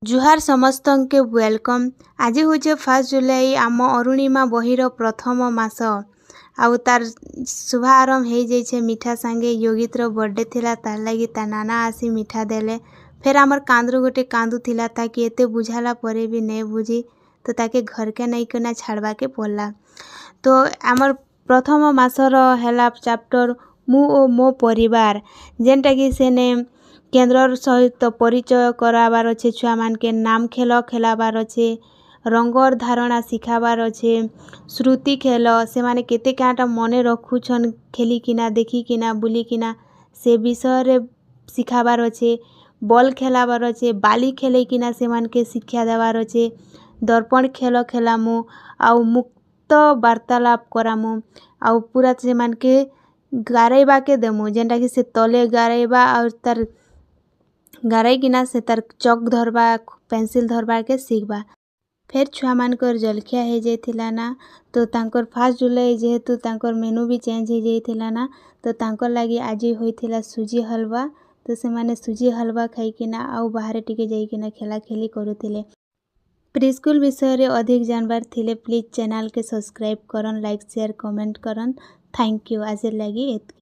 ଜୁହାର ସମସ୍ତଙ୍କୁ, welcome. ଆଜି ହଉଛେ 1 ଜୁଲାଇ, ଆମ ଅରୁଣିମା ବହିର ପ୍ରଥମ ମାସ ଆଉ ତାର୍ ଶୁଭାରମ୍ଭ ହେଇଯାଇଛେ ମିଠା ସାଙ୍ଗେ। ୟୋଗିତର ବର୍ଥଡେ ଥିଲା, ତାର୍ ଲାଗି ତା ନାନା ଆସି ମିଠା ଦେଲେ। ଫେର୍ ଆମର୍ କାନ୍ଦରୁ ଗୋଟେ କାନ୍ଦୁଥିଲା, ତାକେ ଏତେ ବୁଝାଲା ପରେ ବି ନେଇ ବୁଝି, ତ ତାକେ ଘରକେ ନେଇକିନା ଛାଡ଼ବାକେ ପଡ଼ଲା। ତ ଆମର୍ ପ୍ରଥମ ମାସର ହେଲା ଚାପ୍ଟର ମୁଁ ଓ ମୋ ପରିବାର, ଯେନ୍ଟାକି ସେନେ କେନ୍ଦ୍ରର ସହିତ ପରିଚୟ କରାବାର ଅଛେ, ଛୁଆମାନକେ ନାମ ଖେଲ ଖେଲାବାର ଅଛେ, ରଙ୍ଗର ଧାରଣା ଶିଖାବାର ଅଛେ, ଶ୍ରୁତି ଖେଲ, ସେମାନେ କେତେ କାଁଟା ମନେ ରଖୁଛନ୍ ଖେଲିକିନା, ଦେଖିକିନା, ବୁଲିକିନା, ସେ ବିଷୟରେ ଶିଖାବାର ଅଛେ, ବଲ୍ ଖେଲାବାର ଅଛେ, ବାଲି ଖେଲେଇକିନା ସେମାନକେ ଶିକ୍ଷା ଦେବାର ଅଛେ, ଦର୍ପଣ ଖେଲ ଖେଲାମୁ ଆଉ ମୁକ୍ତ ବାର୍ତ୍ତାଳାପ କରାମୁ ଆଉ ପୁରା ସେମାନକେ ଗାରେଇବାକେ ଦେମୁ, ଯେନ୍ଟାକି ସେ ତଲେ ଗାରେଇବା ଆଉ ତାର୍ ଗାରେଇକିନା ସେ ତାର୍ ଚକ୍ ଧରବା, ପେନସିଲ୍ ଧରବାକେ ଶିଖବା। ଫେର୍ ଛୁଆମାନଙ୍କର ଜଲଖିଆ ହେଇଯାଇଥିଲା ନା, ତ ତାଙ୍କର 1 ଜୁଲାଇ ଯେହେତୁ ତାଙ୍କର ମେନୁ ବି ଚେଞ୍ଜ ହେଇଯାଇଥିଲା ନା, ତ ତାଙ୍କର ଲାଗି ଆଜି ହୋଇଥିଲା ସୁଜି ହଲୱା। ତ ସେମାନେ ସୁଜି ହଲୱା ଖାଇକିନା ଆଉ ବାହାରେ ଟିକେ ଯାଇକିନା ଖେଲା ଖେଲି କରୁଥିଲେ। ପ୍ରି ସ୍କୁଲ ବିଷୟରେ ଅଧିକ ଜାଣବାର ଥିଲେ ପ୍ଲିଜ୍ ଚ୍ୟାନେଲ୍କେ ସବସ୍କ୍ରାଇବ୍ କରନ୍, ଲାଇକ୍, ସେୟାର, କମେଣ୍ଟ କରନ୍। Thank you. ଆଜିର୍ ଲାଗି ଏତ୍କି।